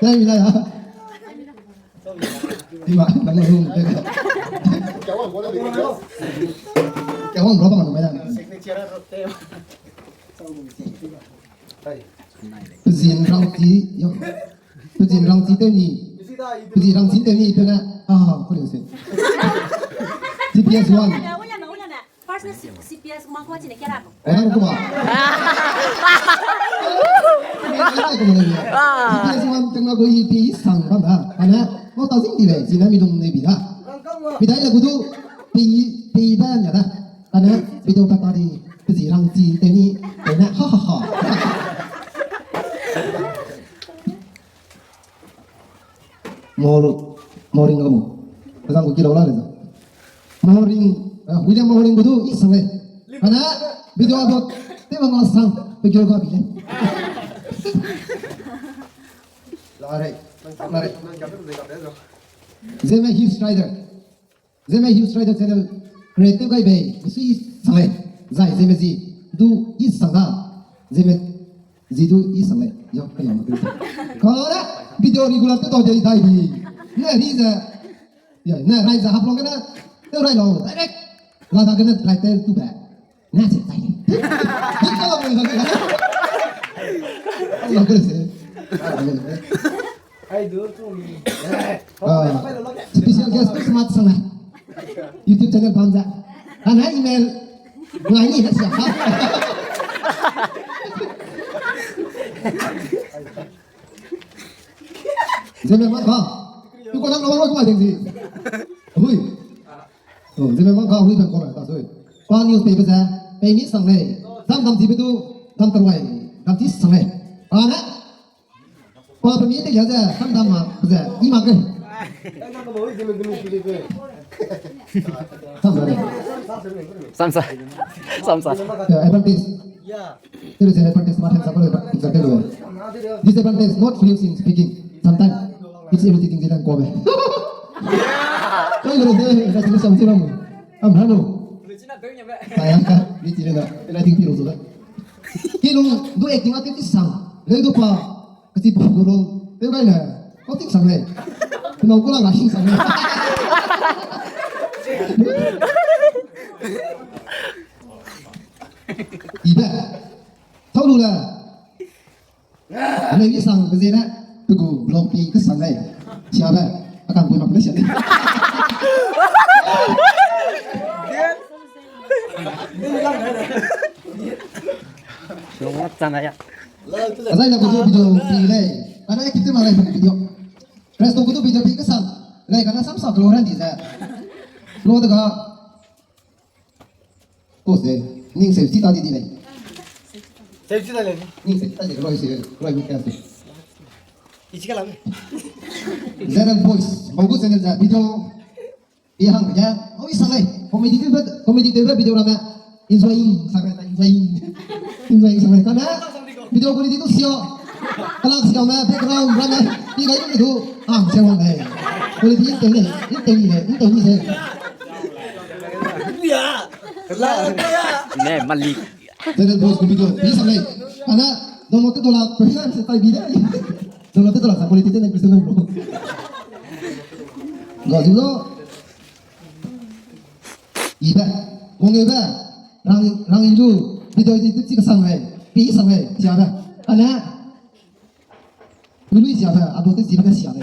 Dai mi la ya. Di ma, nang lu. Kawang bro, bang mai da. Pezin rangchi, yo. Pezin rangchi te ni. Zi rang chin te ni pe na. Ah, ko se. C P S one. First na C-, C P S one ko chine kera. Orang kuma. C P S one tengna ko i pi sang bam da. Ana, mo ta zing di le, zina mi dong ne bi da. Bidai le gudu, pi, pi ba nya da. Ana, video pa ta di, zi rang chin te ni, te na, ha ha ha. Mor-, Moring amu. Kazang gu kilo la le za. Moring, eh, William Moring gu du i sang le. Ana, video upload, te bang sang, pe kilo ga bi le. La re, la re. Zeme Hill Strider. Zeme Hill Strider channel create tew gai bei, i sui sang lei. Zai zeme zi du i sang da. Zeme zi du i sang lei. Yo, ka yo ma. Kare, video regular te to dei dai bi. Ne ri ze. Ya, ne rai ze hap lo gene. Te rai lo, direct. La da gene rai te tu be. Na se tai. Ni ka lo mo. Lo ko se. Ai du tu mi. Ah, special guest tu smart sana. YouTube channel bam za. Ana email. Ngai ni na sa. Zeme ma ka. Tu ko nang lo ko ma ding zi. Hui. Oh, zeme mang ga hui bang ko ra ta sui. Pa news pe be ze, pe ni sang lei. Dam dam ti be du, dam tarwai, dam ti sang lei. A ne? Pa pe mi te ya ze, dam dam ma, be ze, i ma ge. Dam da ne. Samsa. Samsa. Ya, advantage. There is an advantage, smart hands up, picture there. Disadvantage, not fluent in speaking. Sometimes it's irritating, they don't go away. Kau lo de, na sini samsi ramu. Am hanu. Sayang ka, ni tiri na, na ting piro sudah. Ki lung, du acting ati ti sang. Leu du pa, kati pa guru. Leu gai na, kau ti sang le. Kena ko la ga sing sang le. Ibe. Tau lu le. Anai ni sang ke zene, pe gu blog pi ke sang ai. Siabe, a kam pui mak ne sia. Long mak chang ai ya. Azai na video video pi lei. Ana active ma lei video. Rest of video video pi ke sang. Lei kana sam sa lo ran di ze. Lo de ga. Ko se, ning se, chi ta di di lei. Se chi ta lei. Ning se, chi ta di lei, se, lei, mi ka se. I chi ka lam. Zeren Boys, mau gu channel za video. I hang ya, oh, i sang lei. Comedy te, comedy te video rame. Enjoying, sang lei, enjoying. Enjoying sang lei. Kana, video quality tu sio. Kalak sio me, background rame. I gai tu. Ah, se wang lei. Quality inte ne, inte ne, inte ne se. Ne, malik. Zeren Boys gu video, bi sang lei. Ana, download te dola, percent se tai bi de. Download te dola, sa quality te ne percent bro. Ga ju lo. Ibe, wang ibe. Rang, rang ilu, video di tu chi ka sang lei. Pi sang lei, siabe. Ana, Lui lui siabe, a do te siabe na siabe.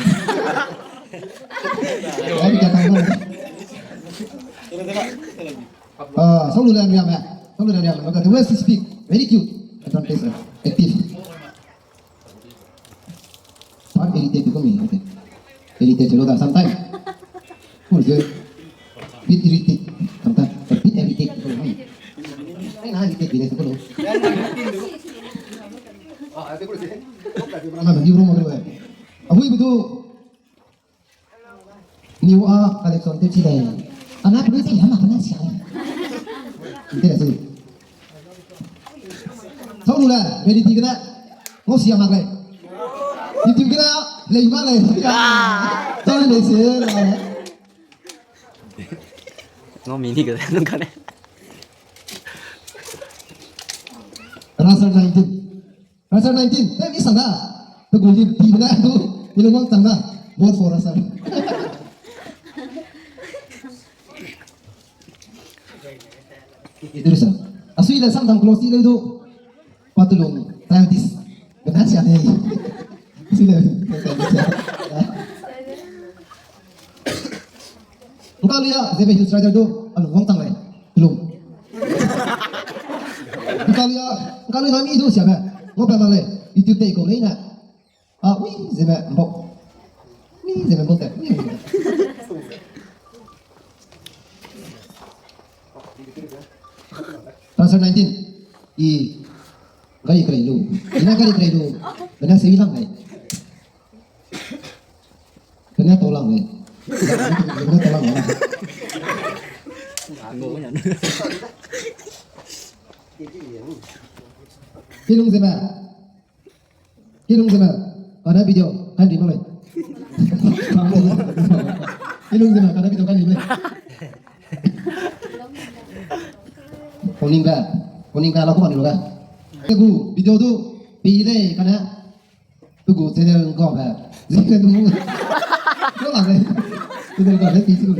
Ai, ka tang na. Ah, sau lu le ria me. Sau lu le ria me. Maka, the ways to speak. Very cute. Advantage, active. Part irritate ko mi, okay. Irritate lo da, sometimes. Ko je. Bit irritate. Sometimes. Bit irritate ko mi. Ai, na irritate bile ko lo. Ana, ni ro mo lo. Ahui bu du. New a collection te chi lei. Ana pui te ya ma kana sia. Inte la si. Sau lu le, ready ti kana. Ngo sia mak lei. Ti ti kana, lei mak lei. Sau lei se la. Ngo mi ni ka nung kana. Raser nineteen. Raser nineteen, te mi sang da. Te gu lim pi bena du, mi lung wang tang da. Vote for Raser. Itu sa. Asui le sang dang close ti le du. Patulung, childish. Bena sia ne. Asui le, childish ya. Nkaluia, Zeme Hills Rider du, a lung wangchang lei. Lung. Nkaluia, Nkaluia na mi du siabe. Ngau pa mak lei. YouTube tei kau lei na. A, ui, Zeme, mbok. Ui, Zeme, mbok te. Ui, Zeme. Answer nineteen. I, gari kerei lu. I na gari kerei lu. Bena se i lang lei. Kena tau lang lei. Kena tau lang lei. Kilung Zeme. Kilung Zeme. Kana video kan di mak lei. Kilung Zeme kana video kan di mak lei. Koning ga. Koning ga la ko ni lo ga. Te gu video du pi lei kana. Pe gu channel ngkau be. Zikle du mu. Ko la be. Channel ngkau be pi si lu.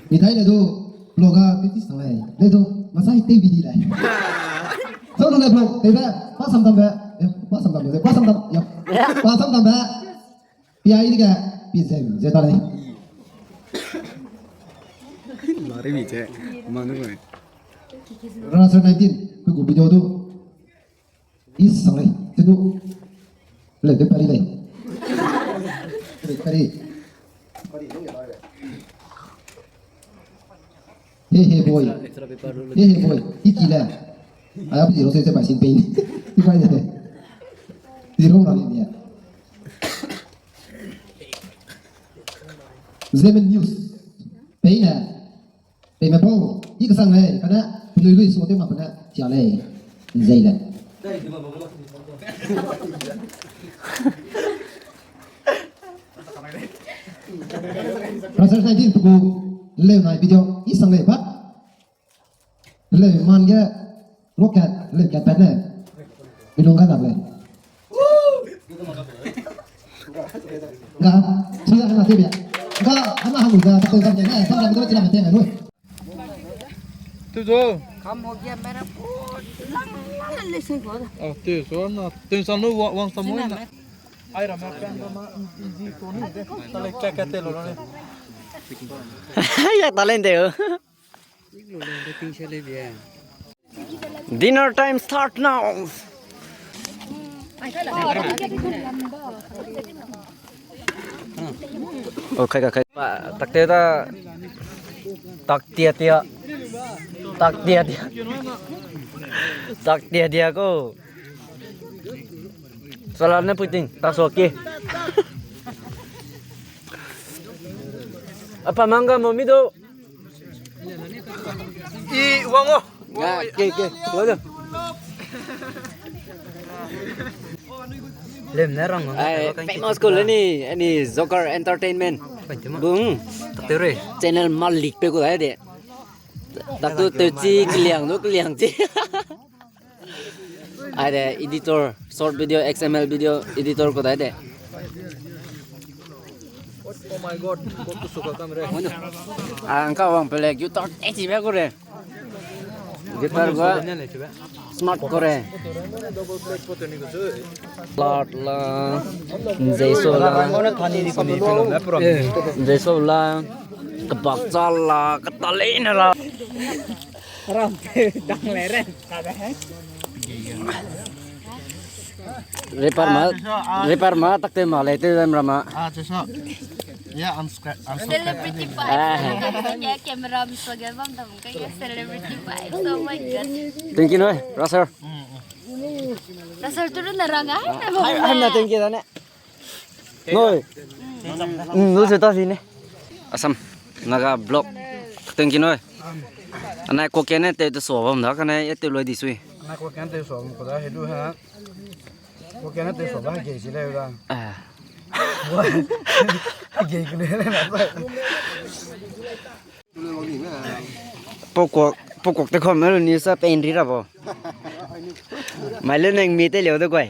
Mithai le du vlog a pi ti sang lei. Le du masai te bi di lei. Sau lu le vlog te be. Pa sam dam be. Ya, pa sam dam be. Pa sam dam. Ya. Pa sam dam be. Pi ai di ga, pi zeu, zeu ta lei. Lari mi che, ma nu mai. Rana sir nineteen, pe gu video du. Is sang lei, te du. Le, te pari lei. Pari, pari. Hey, hey, boy. Hey, hey, boy. Iki le. Ai, api zero se se bai sin pein. Ti bai de. Zero ra ni ya. Zemen News. Peine. Peime pau. I kesang lei. Kane. Penui lui so te ma kane. Tia lei. Zei le. Rasa nineteen tuku leu nai video i sang lei ba. Leu man ge rocket leu kat pat ne. Bilung ga dap lei. Ga, chia hana te bia. Ga, hana hamu ga, ta ko ga ne, sa ga do chia ma te ne. Tu zo. Kam ho gya mera ko lang lang le se ko. Oh, tu zo na. Tu sa no wang sa mo na. Ai ra ma kan ma easy to ni de. Ta le ka ka te lo ni. Ya talent de. Dinner time start now. Okay, okay. Takte da. Tak tia tia. Tak tia tia. Tak tia tia ko. Sala ne puting. Tak so ki. Apa mangga mo mi do. I wang o. Ga, ke, ke, wang o. Lem ne rang o. Ai, famous ko le ni, ani Joker Entertainment. Bung. Takte re. Channel malik pe ko dai de. Taktu teu chi keliang du keliang chi. Ai de editor, short video, X M L video editor ko dai de. Oh my God, ko tu suka kam re. Ang ka wang pele guitar te chi be ko re. Guitar ba smart ko re. Lat la, nzei so la, nzei so la, kebak cha la, kata leine la. Ram pe dang le re. Repair ma, repair ma, tak te ma le te dam rama. Ah, just not. Yeah, I'm scra-, I'm so Celebrity vibes. Ah. Yeah, camera mi so ga bam dam ka, yeah, celebrity vibes. Oh my God. Thank you, noi, Russell. Russell tu na rang ai, na mo. Ai, ai, na thank you, da ne. Noi. Mm, lu se ta si ne. Assam, Naga vlog. Thank you, noi. Anai ko kene te te so bam da, kane e te loi di sui. Anai ko kene te so bam ko da, he du ha. Ko kene te so ba, ge si le da. Ah. Ge ku le le na. Pokok, pokok te kom melu ni sa paint ri ra bo. Mai le neng mi te leu de koi.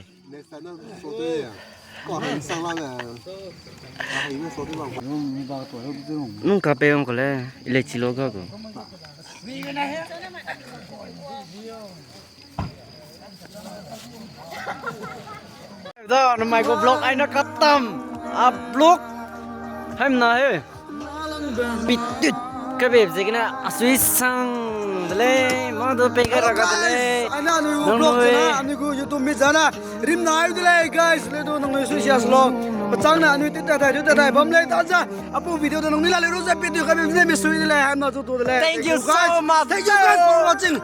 Nung ka pe ong ko le, ile chi lo ga ko. Da, namai gu vlog aina katam. A vlog. Haimna he. Pitut. Kabe ziegene asui sang de lei. Ma du pei ga ra ga de lei. Aina anui gu vlog zena, anui gu YouTube mi zena. Rimna ai de lei, guys. Le du nangnui sui sia slo. Pachang na anui tita tai, tita tai. Bam lei ta za. Apu video de nangnui la le ru ze pitut kabe zene mi sui de lei. Haimna zu tu de lei. Thank you so much. Thank you guys for watching.